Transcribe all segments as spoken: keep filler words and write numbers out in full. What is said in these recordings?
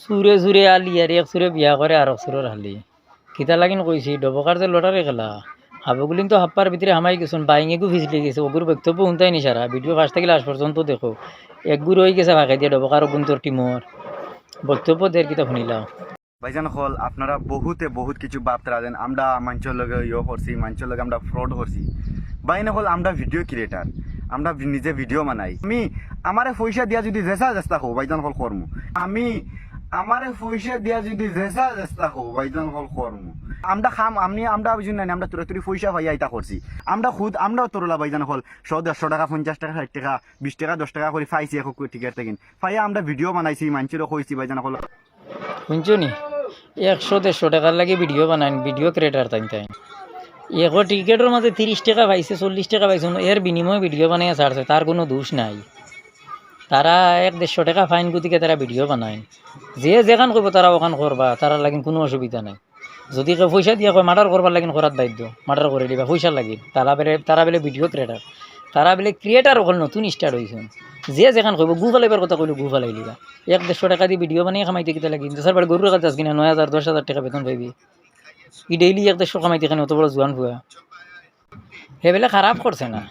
চুরে চুরে আলি আর এক চুরে বিয়া করে আরক চুরর হালি। কিতা লাগিন কইছি, ডবকার যে লটারি খেলা, হাবুগুলিন তো হাপ্পার ভিতরে হামাই গেছইন, বাইঙেগু ফিছলি গেছে, অগুর বক্তব্য হুনতায় নি সারা, ভিডিও ফার্স্ট থাকি লাস্ট পর্যন্ত দেখো। একগু রই গেছে ফাঁকে দিয়া ডবকার অগুন্তর টিমর বক্তব্য দের কিতা হুনিলাও। ভাইজান অকল, আপনারা বহুতে বহুত কিছু ভাবতারা যেন আমরা মানষর লগে ইয়ো করছি, মানষর লগে আমরা ফ্রড করছি। ভাইজান অকল, আমরা ভিডিও ক্রিয়েটার, আমরা ভি-, নিজে ভিডিও বানাই। আমি আমারে পয়সা দিয়া যদি যেসা চেষ্টা কও, ভাইজান অকল, করমু। আমি আমারে পয়সা দিয়া যদি যেসা চেষ্টা কও, ভাইজান অকল, করমু। আমরা খাম, আমি, আমরা বুঝুন না, আমরা তোরা তোরি পয়সা পাইয়া ইতা করছি। আমরা খুদ, আমরাও তোরলা, ভাইজান অকল, শো, দেড়শো টাকা, পঞ্চাশ টাকা, ষাইট টাকা, বিশ টাকা, দশ টাকা করি পাইছি এক টিকিট থাকি। পাইয়া আমরা ভিডিও বানাইছি, মানষরেও কইছি, ভাইজান অকল। হুনছো নি? একশো দেড়শো টাকার লাগি ভিডিও বানাইন, ভিডিও ক্রিয়েটার তাইন তাইন। এক টিকিটর মাঝে তিরিশ টাকা পাইছে, চল্লিশ টাকা পাইছে, এর বিনিময়ে ভিডিও বানাইয়া ছাড়ছে, তার কুনু দুষ নাই। তারা এক দেড়শো টাকা পাইন গতিকে তারা ভিডিও বানাইন। যে যেখান কইবো তারা অখান করবা, তারার লাগি কুনু অসুবিধা নাই। যদি কেউ পয়সা দিয়া কয় মার্ডার করবার লাগিন করাত বাধ্য, মার্ডার করি দিবা পয়সার লাগি। তারা বেলে, তারা বেলে ভিডিও ক্রিয়েটার, তারা বেলে ক্রিয়েটার অকল নতুন স্টার্ট অইছইন। যে যেখান কইবো, গু ফালাইবার কথা কইলে গু ফালাই দিবা। এক দেড়শো টাকা দি ভিডিও বানাই কামাইতে কিতা লাগি? দেশর বাড়ি গরুর কাছে আস কিনা, নয় হাজার, দশ হাজার টাকা বেতন পাইবি। ই ডেইলি এক দেড়শো কামাইতে কেনে অত বড় জুয়ান ফুয়া? হে বেলে খারাপ করছে না।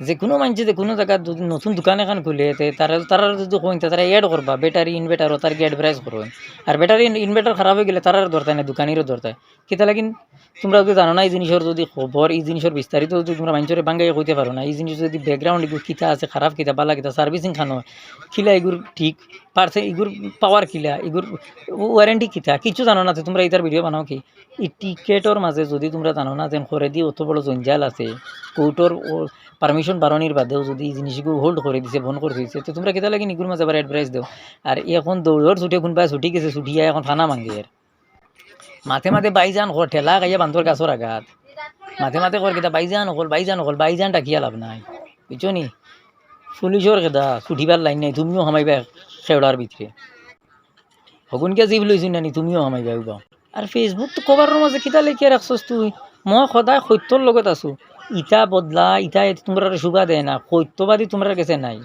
যে কুনু মানষে যে কুনু জাগাত যদি নতুন দোকান এখান খুলে, তে তারা, তারা যদি কইন, তে তারা এড করবা, ব্যাটারি, ইনভার্টার, তার কি অ্যাডভার্টাইজ করইন। আর ব্যাটারি, ইন-, ইনভার্টার খারাপ অই গেলে তারার দরকার নাই, দোকানিরও দরকার। কিতা লাগিন? তোমরা যদি জানো না ই জিনিসর যদি খবর, ই জিনিসর বিস্তারিত যদি তোমরা মানষরে বাঙ্গাইয়া কইতে পারো না, ই জিনিস যদি ব্যাকগ্রাউন্ড ইগুর কিতা আছে, খারাপ কিতা, বালা কিতা, সার্ভিসিং খানো, কিলা ইগুর ঠিক, পার্সে ইগুর পাওয়ার কিলা, ইগুর ওয়ারেন্টি কিতা, কিচ্ছু জানো না, তে তোমরা ইতার ভিডিও বানাও কি? ই টিকেটর মাঝে যদি তোমরা জানো না যেন করেদি অত বড় জঞ্জাল আছে, কোর্টর পারমিশন বারনির বাদেও যদি ই জিনিসগু হোল্ড করি দিছে, বন্ধ করি দিছে, তে তোমরা কিতা লাগিন ইগুর মাঝে আবার অ্যাডভার্টাইজ দেও? আর এখন দৌড়র ছুটে কুনবায় ছুটি গেছে, ছুটিয়া এখন ফানা মাঙ্গের। মাঝে মাঝে ভাইজান কর, ঠেলা খাইয়া বান্দর গাছর আগাত। মাঝে মাঝে কর কিতা, ভাইজান অকল, ভাইজান অকল, ভাইজান ডাকিয়া লাভ নাই। বুঝছো নি? পুলিশর খেদা, ছুটিবার লাইন নাই, তুমিও হামাইবায় খেওড়ার ভিতরে। হগুনকে জিব লইছইন না নি, তুমিও হামাইবায় উবাও। আর Facebook তো কভারর মাঝে কিতা লেখিয়া রাখছস তুই? মই সদায় সত্যর লগত আছো। ইতা বদলা, ইতা এ তোমরারে শোভা দেয় না। সত্যবাদী তোমরার গেছে নাই।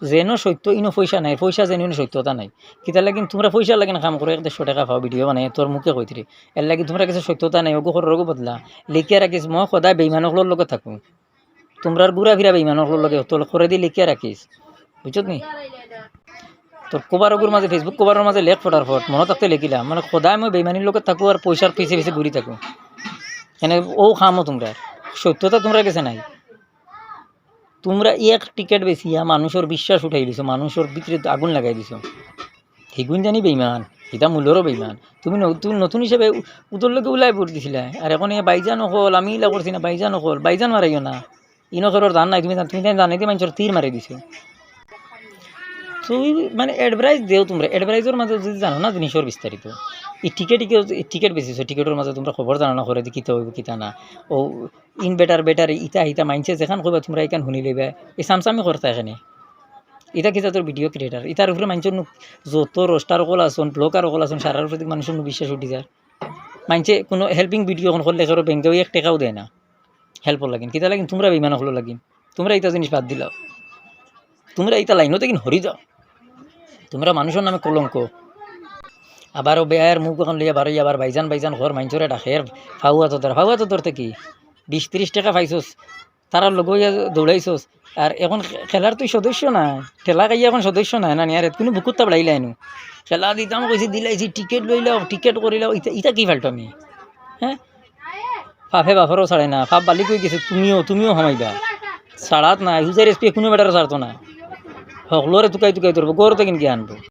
যেন সত্য, ইনো পয়সা নাই। পয়সা যেন, ইনো সত্যতা নাই। কিতা লাগিন তোমরা পয়সার লাগিন কাম করো, এক দেড়শো টাকা পাও, ভিডিও বানাই, তোর মুখে কইতরে। এর লাগি তোমরার গেছে সত্যতা নাই, ওগো করো, ওগো বদলা। লেখিয়া রাখিস, মই সদায় বেইমান অকলর লগে থাকো। তোমরার ঘুরা ফিরা বেইমান অকলর লগে, তোর করেদি লেখিয়া রাখিস। বুঝছত নি? তোর কভার ওগুর মাঝে, Facebook কভারর মাঝে লেখ ফটার ফট, মনো থাকতে লেখিলা। মানে, সদায় মই বেইমানির লগে থাকো আর পয়সার পিছে পিছে ঘুরি থাকো। এনে ও কামও তোমরার। সত্যতা তোমরার গেছে নাই। তোমরা এক টিকেট বেচিয়া মানষর বিশ্বাস উঠাই দিছো, মানষর ভিতরে আগুন লাগাই দিছো। হিগুন জানি বেইমান, হিতা মূলরও বেইমান। তুমি ন-, তুমি নতুন হিসাবে উ-, উদর লগে উলাই ভোট দিছিলা। আর এখন এ ভাইজান অকল, আমি ইলা করছি না, ভাইজান অকল, ভাইজান মারাইও না। ইনো কেউরর জান নাই, তুমি জান-, তুমি তাই জানাই দিয়ে মানষর তীর মারি দিছো। তুমি মানে অ্যাডভার্টাইজ দেও তোমরা, অ্যাডভার্টাইজর মাঝে যদি জানো না জিনিসর বিস্তারিত, এই টিকেট, টিকেট, এই টিকেট বেচিছো, টিকেটর মাঝে তোমরা খবর জানো না, করেদি কিতা অইবো কিতা না। ও ইনভার্টার, ব্যাটারি, ইতা হিতা মানষে যেখান কইবা তোমরা ইখান হুনি লইবা। এই সামসামি করতা এখানে। ইতা কিতা তোর ভিডিও ক্রিয়েটার? ইতার উপরে মানষর নু-, যত রোস্টার অকল আছইন, ব্লগার অকল আছইন, সারার উপরে মানষর নু বিশ্বাস উঠি যার। মানষে কুনু হেল্পিং ভিডিও অখন করলে কেউর ব্যাংকে ওই এক টেকাও দেয় না। হেল্পর লাগিন। কিতা লাগিন? তোমরা বেইমান অকলর লাগিন। তোমরা ইতা জিনিস বাদ দিলাও। তোমরা ইতা লাইনো থাকি হরি যাও। তোমরা মানষর নামে কলঙ্ক। আবার ও বেয়ার মুখ অখন লইয়া বারইয়া আবার ভাইজান ভাইজান কর, মানষরে ডাকের, ফাউ আতো ধর, ফাউ আতো ধরতে কি? বিশ তিরিশ টাকা পাইছস, তারার লগে অইয়া দৌড়াইছস। আর এখন খে-, খেলার তুই সদস্য না, খেলা খাইয়া এখন সদস্য না, না নিয়ারে, কুনু বুকুত তাবড়াইলাই নু। খেলা দিতাম কইছি, দিলাইছি, টিকেট লইলাও, টিকেট করিলাও, ইতা, ইতা কি ফালতামি? হ্যাঁ? পাপে বাপরও ছাড়ে না, পাপ বালিক অই গেছে, তুমিও, তুমিও হামাইবা। ছাড়াত নাই, হুজাইর এসপি কুনু বেটারে ছাড়তো না। হকলরে তুকাই তুকাই ধরবো, গরু তো কিনকে আনবো।